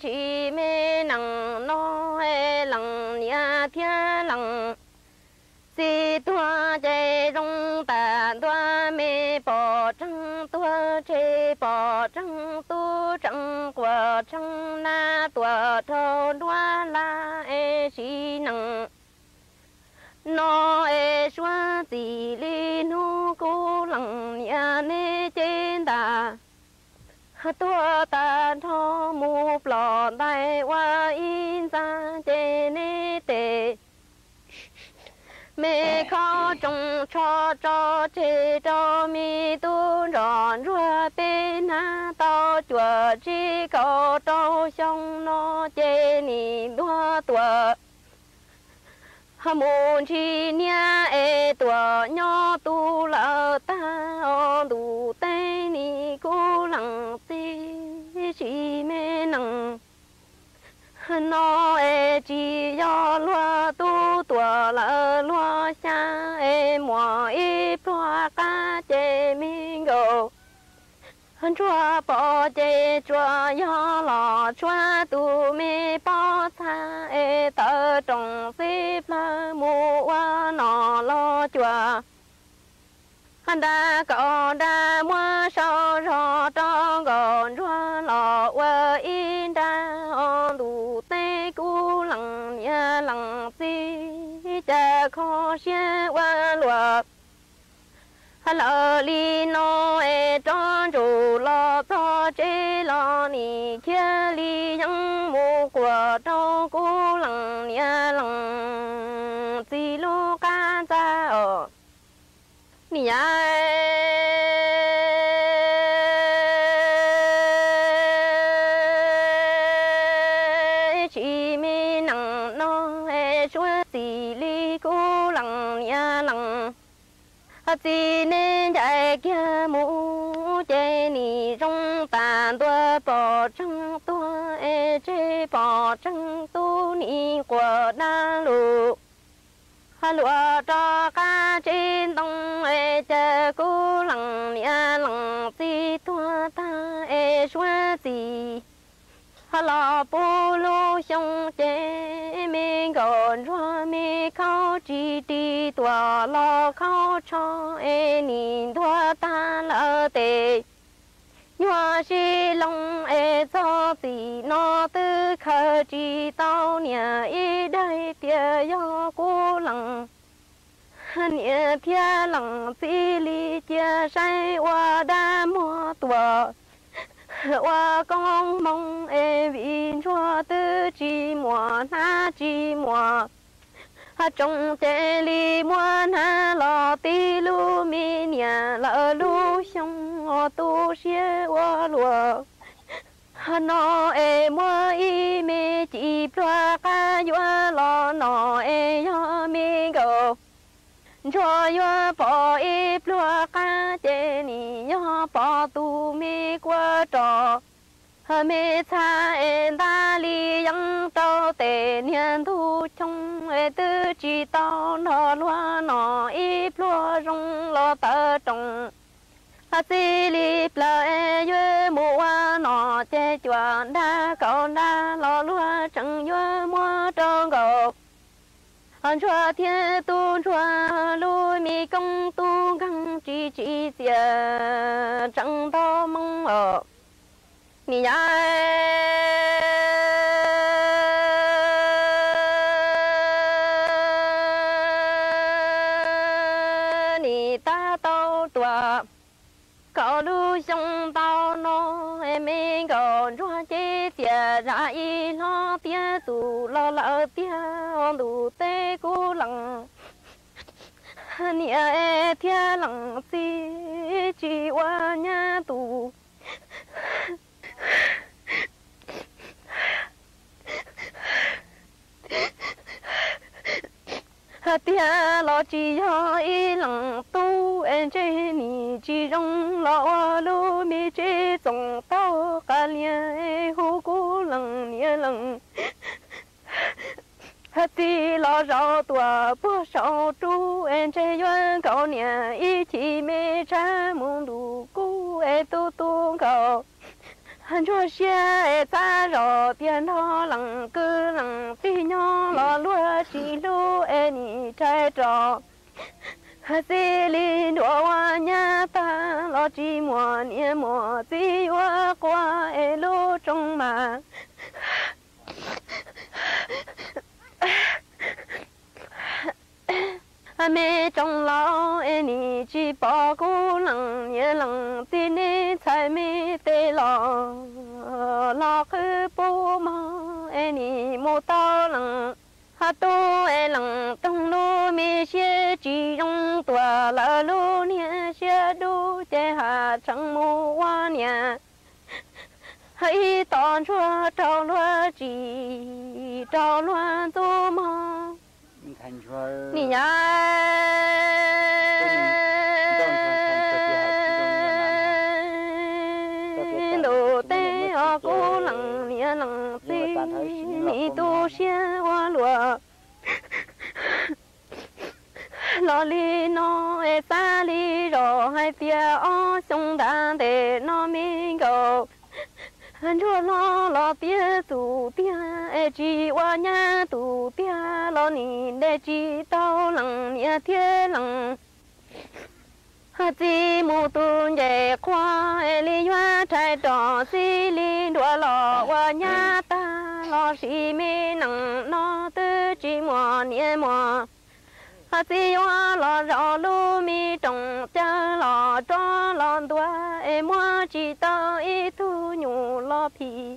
Tsis me nees no lees niam thiab lees txiv tuag ces zoo tas ntua me pom tseeb tuag tseg pom tseeb tub tseeb quas tseeb nab tuam rau nruab laj es tsis nees no es suav txim li hnub kuv lees niam neb cev ntas tuag tas nrho mus plom ntais ua ib ntxa ces neb tes me khob tsoos tsho tso tseg rau me tub ntsos ntsuag peb hnab tau cuam tsib kaum rau xyoo no ces nim ntuag tuam mus ntsis niab es tuam nyob tu lawm tag os ntuj teb nim kuv lees txiv tsis me nees no es tsis yog luag tub tuam lawm luag xya es muaj ib pluag qab ces me nkaus ntsuag pom ces tsuas yog los tshuav tus me pob txha es tawv roos xib plawg mus ua nom los cuam nra kaum nra muab sau zog rau nkaus ntsuag los ua ib nra os ntuj teb kuv lees niam lees txiv cas kho siab ua luaj lawm li no es rov ntsum los txog tsev los nim khiav li yeeb mus quas rau kuv lees niam lees txiv lub qab ntxa os. Niam, tsis me nees no es suav txim li kuv lees niam lees txiv neb ncaim kiag mus ces nim zoo tas ntua pom tseeb tuag es tseg pom tseeb tub nim quas dab lug Luag rov qab tsev ntoo es cas kuv lees niam lees txiv tuag tag es suav txim los puv lub xyoo ces me nkauj ntsuag me khaub ris ris tuam los khaub tsho es nim ntuag tag lawm tes nyuag sib loo es txog txim no twb khaws tsis tau niam ib daim tias yog kuv lees niam thiab lees txiv li cia saib ua dab muag tuam ua koob hmoov es vim ntsuag twb tsis muaj hnab tsis muaj tsoom ces li muab hnab los tib lub me niam lawm lub xyoo tu siab ua luaj no es muab ib me ci pluag qab yuav los no es yog me nkauj ntsuag yuav pom ib pluag qab ces nim yog pom tus me kua rog me txha es ntab li yeeb rau tes niag ntug choo es twb tsis tau nrog luag no ib pluag zoo los tawv roos txij li plaws es yuav mus ua no ces cuam nrab kaum nrab los luag tseem yuav muab rau nkaus ntsuag thiab tub ntsuag lub me koob tub nkeeg tsis tsim txiaj tseem nto moo os. Nim yav nim tab tau tuaj kaum lub xyoo ntau no es me nkauj ntsuag ces txias zam ib hlob tiav txus los lawm tiag ntuj teb kuv lees niam thiab lees txiv tsis ua nyab tus tiag los tsis yog ib leeg tub es ntshe nim tsis zoo los ua lub me tsev txoos tau qas lias hu kuv lees niam lees txiv los zaum tuaj puag saum rub es ntshe yuav nkaum niam ib chim me tshab mus ntuj kub es tu tu nkaus ntsuag siab es txab zog tias nrog lees kwv lees tij nyob los luag tsis hlub es nim rhais rau txij li nruas ua nyab tag los tsis muaj niam muaj txiv yuav quaj es lub rooj mas me tsoom laus es nim tsis pom kuv lees niam lees txiv nej txhais me tes los los qhwv pub mog es nim mus tau lees ho tub es lees toog lub me siab tsis zoo tuaj lawm lub niag siab dub ces ha tseem mus ua niam ib tos ntsuag rau luag tsis rau luag ntxub mog nim yav ntuj teb os kuv lees niam lees txiv nim tu siab ua luaj los li no es xav li zos hais tias ob xyoo nrad ntes no me nkauj ntsuag hlob los tiav txus tiag es tsis ua nyab tus tiag los nim ntes tsis tau lees niam thiab lees txiv mus tus nce qhua es li yuav rhais rau txij li nruas los ua nyab tag los sis me nees no twb tsis muaj niam muaj txiv yuav los zaum lub me rooj caw los rov los ntua es muab tsis tau ib tug nyuj los phim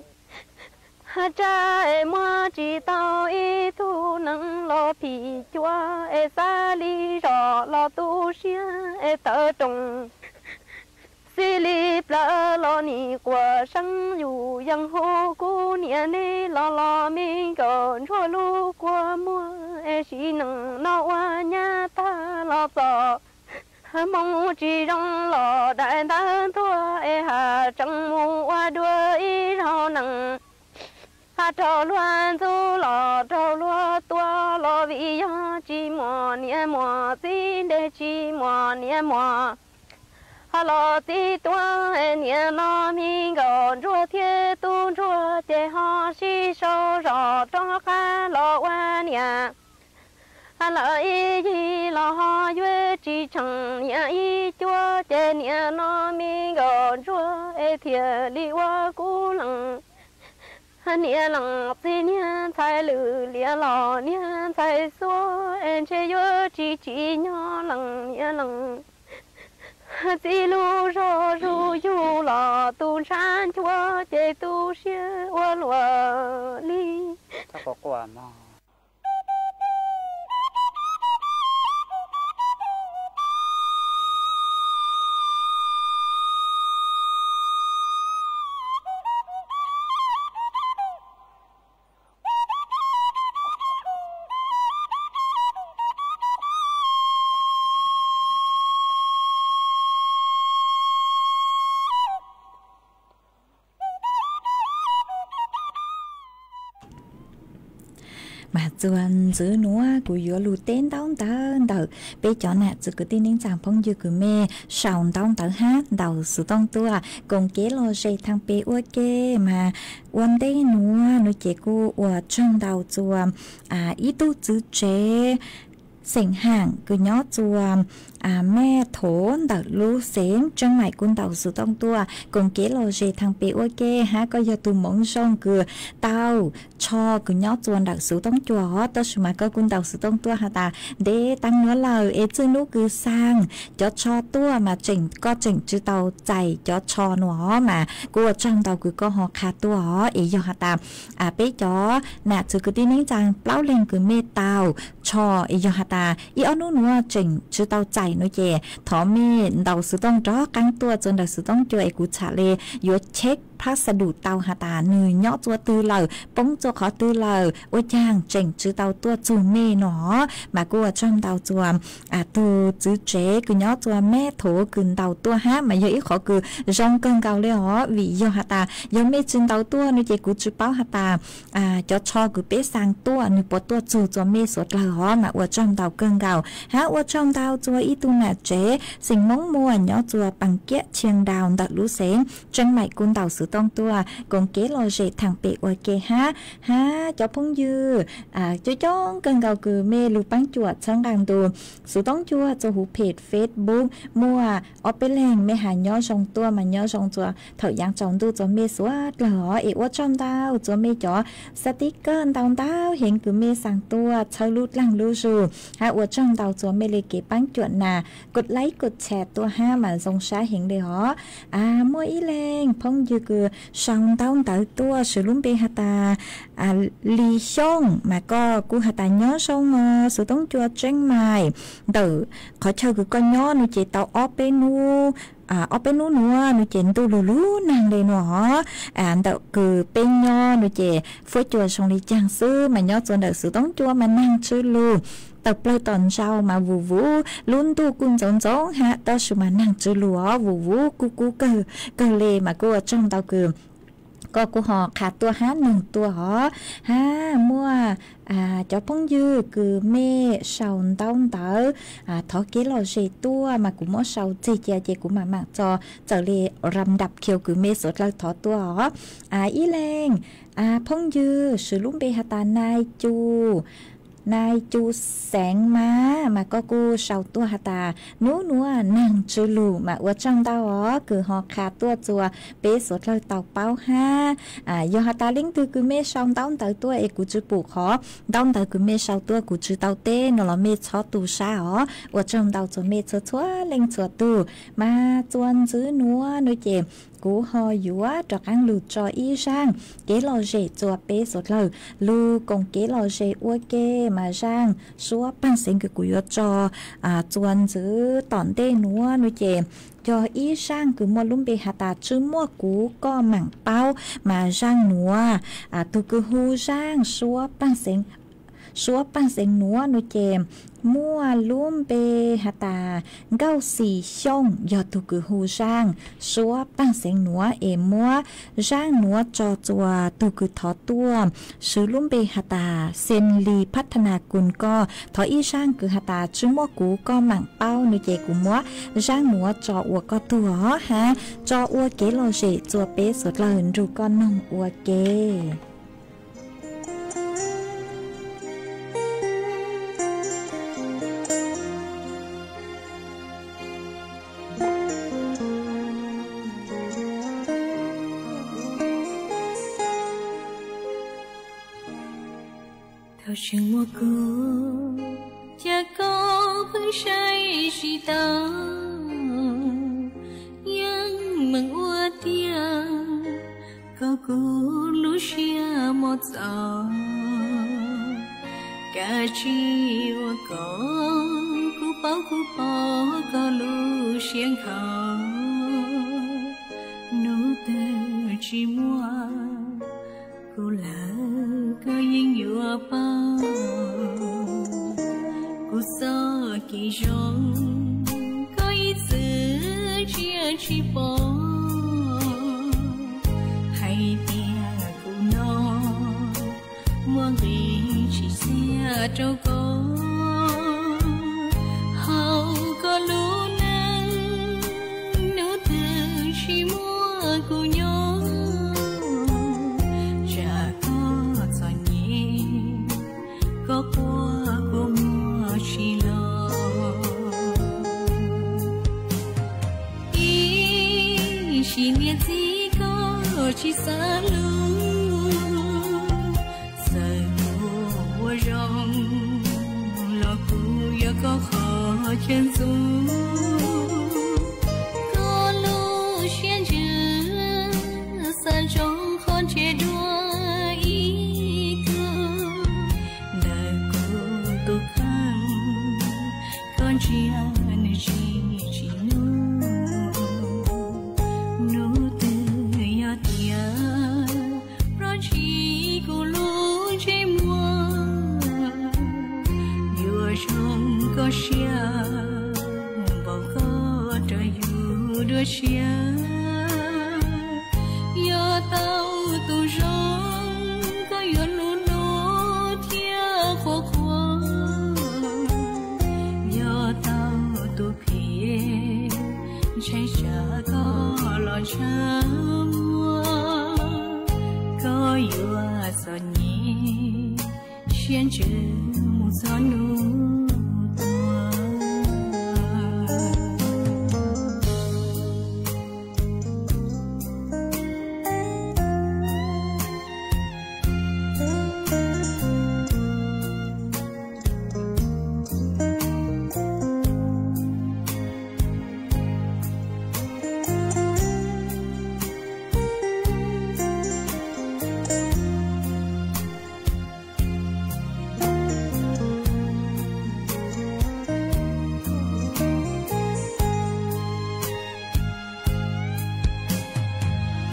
tsab es muab tsis tau ib tug nees los phim cuab es xav li zos los tu siab es tawv roos xij li plaws los nim quaj seeb yus yeej hu kuv niam nej los los me nkauj ntsuag lub kua muag es sim neej no ua nyab tag los txom hmoov tsis zoo los daim ntawv ntuag es ha tseem mus ua dua ib zaug nees Raug luag ntxub los raug luag tua los vim yog tsis muaj niam muaj txiv, ntshe tsis muaj niam muaj, ho los txiv tuag. Niam no me nkauj ntsuag thiab tub ntsuag ces ho sib sau zog rov qab los ua niam lawm ib yig los ho yuav tsis tsheej niam ib cuab, ces niam no me nkauj ntsuag es thiaj li ua kub leej. Niam leej txiv niag ntxhais lwm liam los niag ntxhais xuab es ntshe yuav tsis tsim nyog leej niam leej txiv lub zog zuj yug los tu ntshav nchuav ces tu siab ua luaj li. Mas txuas ntxiv nuav kuv yuav lug teb ntaub ntawv ntawm peb cov nam txiv kwv tij neej tsaa phooj ywg kws mej sau ntaub ntawv hab ntaus xuv tooj tuaj koom kev lom zem thaam pem ua ke. Mas ua ntej nuav nuav ces kuj ua tsaug ntau txuas ib tug txwv tsev xeem Haam kws nyob txuas Mej Thov ntawm lub xeev Tseeb Maim kuj ntaus xuv tooj tuaj koom kev lom zem thaam pem ua ke hab. Koj yog tug moov zoo kws tau tsho kws nyob txuas ntawm xuv tooj cua os, tab sis mas koj kuj ntaus xuv tooj tuaj has tas ntev taag nuav lawm es txij nub kws xaa cov tsho tuaj mas tseem, koj tseem tsi tau txais cov tsho nuav os. Mas kuj ua tsaug ntau kws koj ho qha tuaj os. Es yog has tas peb cov nam txiv kwv tij neej tsaa plaub leeg kws mej tau tsho es yog has tas ib ob nub nuav tseem tsi tau txais nuav ces thov mej ntaus xuv tooj rov qaab tuaj txuas ntawm xuv tooj cua es kuv txhad le yuav check พัสดุ tau has tas nwg nyob txua twg lawm, poob txua qhov twg lawm, ua caag tseem tsi tau tuaj txug mej no. Mas kuj ua tsaug ntau txuas tug txwv tsev kws nyob txuas Mej Thov kws ntaus tuaj hab. Mas yog ib qhov kws zoo kawg nkaus le os, vim yog has tas yog mej tsi ntaus tuaj nuav ces kuv tsi paub has tas cov tsho kws peb xaa tuaj nwg puas tuaj txug txuas mej suav dlawg os. Mas ua tsaug ntau kawg nkaus hab ua tsaug ntau txuas ib tug nam tsev xeem Moob Muas nyob txuas Paas Kiab Chiang Dau ntawm lub xeev Tseeb Maim kuj ntaus xuv tooj tuaj koom kev lom zem thaam pem ua ke hab. Hab cov phooj ywg coob coob kawg nkaus kws mej lug paab cuam txhawb nqaa ntu xuv tooj cua txuas huv phem Facebook muaj ob peb leeg mej has nyob zoo tuaj mas nyob zoo txuas thaum yaav tsaus ntuj txuas mej suav dlawg os. Es ua tsaug ntau txuas mej cov xav tib kawg ntau ntau heev kws mej xaa tuaj txhawb lub dlaag lub zug hab ua tsaug ntau txuas mej le kev paab cuam nas kod laib kod tshare tuaj hab mas zoo sab heev le os. Muaj ib leeg phooj ywg kws sau ntaub ntawv tuaj swv lub npe has tas Lis Xyooj mas koj kuj has tas nyob zoo os xuv tooj cua Tseeb Maim, ntawm qhov chaw kws koj nyob nuav ces tau ob peb nub, ob peb nub nuav nuav ces ntuj lug lub naag le nuav os. Ntawm kws peb nyob nuav ces fuab cua zoo le caag xwb mas nyob txuas ntawm xuv tooj cua mas naag tsw lug, tawm plawg tom ntsaus mas vuv vuv, lub ntuj kuj ntxoov ntxoov hab tab sis mas naag tsw lug os, vuv vuv kub kub kawg kawg le. Mas kuj ua tsaug ntau kws koj kuj ho qha tuaj hab noog tuaj os. Hab muaj cov phooj ywg kws mej sau ntaub ntawv thov kev lom zem tuaj mas kuv muab sau txig cia ces kuv maam maam tso txawm le ram ndap khiu kws mej suav dlawg thov tuaj os. Ib leeg phooj ywg swv lub npe has tas Nai Cu, Nai Cu Xeev mas, mas koj kuj sau tuaj has tas nub nuav naag tsw lug mas ua tsaug ntau os kws ho qha tuaj txuas peb suav dlawg tau paub hab. Yog has tas leej twg kws mej sau ntaub ntawv tuaj es kuv tsi pum qhov ntaub ntawv kws mej sau tuaj kuv tsi tau teb no los mej txhob tu sab os. Ua tsaug ntau txuas mej txhua txhua leej txhua tug. Mas txuas ntxiv nuav nuav ces kuv ho yuav rov qaab lug tso ib zaaj kev lom zem txuas peb suav dlawg lug koom kev lom zem ua ke. Mas zaaj suab paaj xeev kws kuv yuav tso txuas ntxiv tom ntej nuav nuav ces yog ib zaaj kws muaj lub npe has tas tsw muaj kuv koj maam paub. Mas zaaj nuav tug kws hu zaaj suab paaj xeev Suab Paaj Xeev Nuav no ces muaj lub npe has tas Nkauj Xis Xyooj yog tug kws hu zaaj Suab Paaj Xeev Nuav es muab zaaj nuav tso tsua tug kws thov tuaj, swv lub npe has tas Xen Li Phab Thas Nas Kus Kos, thov ib zaaj kws has tas Tsi Muaj Kuv Koj Maam Paub no ces kuv muab zaaj nuav tso ua koj tuag hab tso ua kev lom zem tsua peb suav dlawg nrug koj noog ua ke. Thaum tseem muaj kuv, cas koj pheej saib tsis taus, yeej meem ua tiag koj kuv lub siab mob txaus. Kav tsij ua kom kuv paub kuv pom koj lub siab nkhaus, hnub twg tsis muaj kuv lawm koj yeej yuav paub. Kuv txoj kev zoo koj ib txwm tsiaj tsis pom, hais tias kuv no muaj nqis tsis txiaj rau koj. Hauv koj lub neej hnub twg tsis muaj kuv nyob, tsam koj txom nyem koj quaj kua muag tsis los. Ib sim niam txiv koj tsis xav lug, txawm kuv ua zoo los kuv yog koj qhov chaw ntxub. Koj lub siab ntsws xav zoo qhov ntsej dua ib tug, ntawm kuv tus kheej koj ntsia nws tsis tsim nyog. Hnub twg yog tias prob tsis kuv lub ntsej muag, yuav zoo koj siab npaum koj rau yus dua tshiab. Yog tau tus zoo koj yuav hlub hlub thiab qhuas qhuas, yog tau tus phem ntshai tsam koj los ntshaw muag. Koj yuav txom nyem siab ntsws mus txog hnub tuag.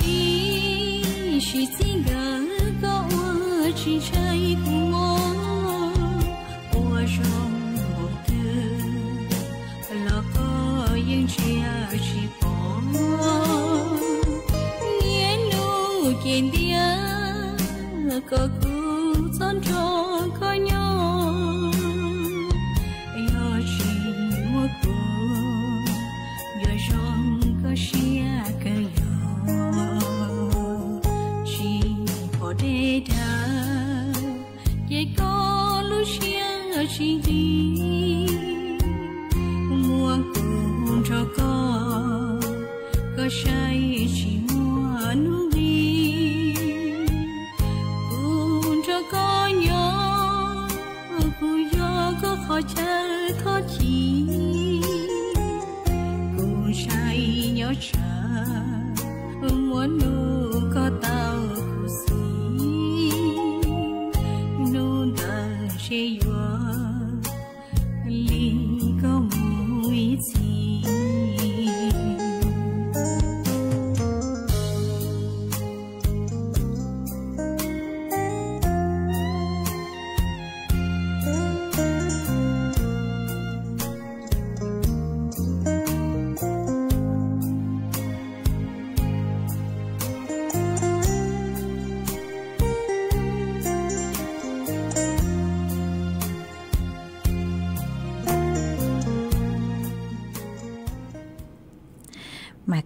Ib sim txij nkawm koj ua tsis ntshai kuv mob, ua zoo npaum twg los koj yeej ntsia tsis pom. Niaj hnub ces ntiab kom kuv txhob nrog koj nyob, yog tsis muaj kuv yuav zoo koj siab kawg yog. Tsis pom deb dag ces koj lub siab tsis nqig, muab kuv nrog koj, koj saib tsis muaj hnub nqig. Kuv nrog koj nyob, kuv yog koj qhov chaw thov ci. Kuv ntshai nyob tsam muaj hnub koj tau khuv xim, hnub ntawd ntshe yuav li koj mus ib txhis.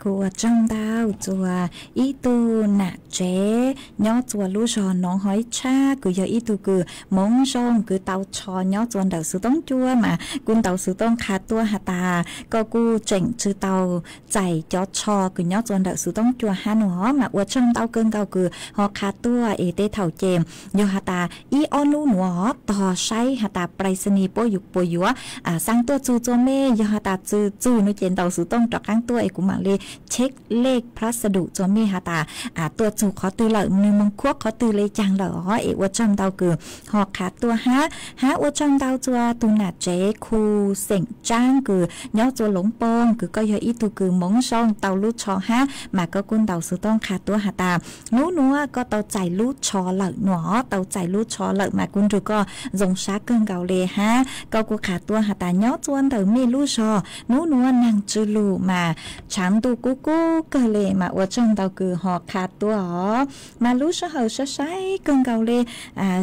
Kuv ua tsaug ntau txug ib tug nam tsev nyob txua lub zog Noov Hov Ib Tshab, kws yog ib tug kws moov zoo kws tau tsho nyob txua ntawm xov tooj cua mas kuv ntaus xov tooj qha tuaj has tas koj kuj tseem tsw tau txais cov tsho kws nyob txua ntawm xov tooj cua hab nua mas ua tsaug ntau kawg nkaus kws ho qha tuaj es tej thaum ces yog has tas ib ob nub nuav tog saib has tas prais xas nis puab yuav puas yuav xaa tuaj txug txua mej, yog has tas txw txug nua ces ntaus xov tooj rov qaab tuaj es kuv maam le check lej plas du txua mej has tas tuaj txug qhov twg lawm, nwg moog khuab qhov twg le caag lawm os. Es ua tsaug ntau kws ho qha tuaj hab, hab ua tsaug ntau txua tug nam tsev Khu Xeem Tsaab kws nyob txua Loov Poog kws koj yog ib tug kws moov zoo tau lub tsho hab mas koj kuj ntaus xov tooj qha tuaj has tas nub nuav koj tau txais lub tsho lawm nua, tau txais lub tsho lawm mas kuv nrug koj zoo sab kawg nkaus le hab koj kuj qha tuaj has tas nyob txua ntawm mej lub zog nub nuav naag tsw lug mas tshaav ntuj kub kub kawg le mas ua tsaug ntau kws ho qha tuaj os. Mas lub sij hawm saib saib kawg nkaus le,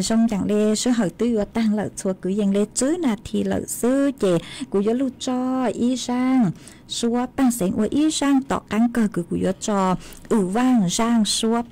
zoo yaam le sij hawm twb yuav taag lawm txhua kwv yees le tswb nas this lawm xwb ces kuv yuav lug tso ib zaaj suab taag xeev ua ib zaaj tom qaab kawg kws kuv yuav tso wm vaaj zaaj suab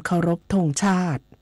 เคารพธงชาติ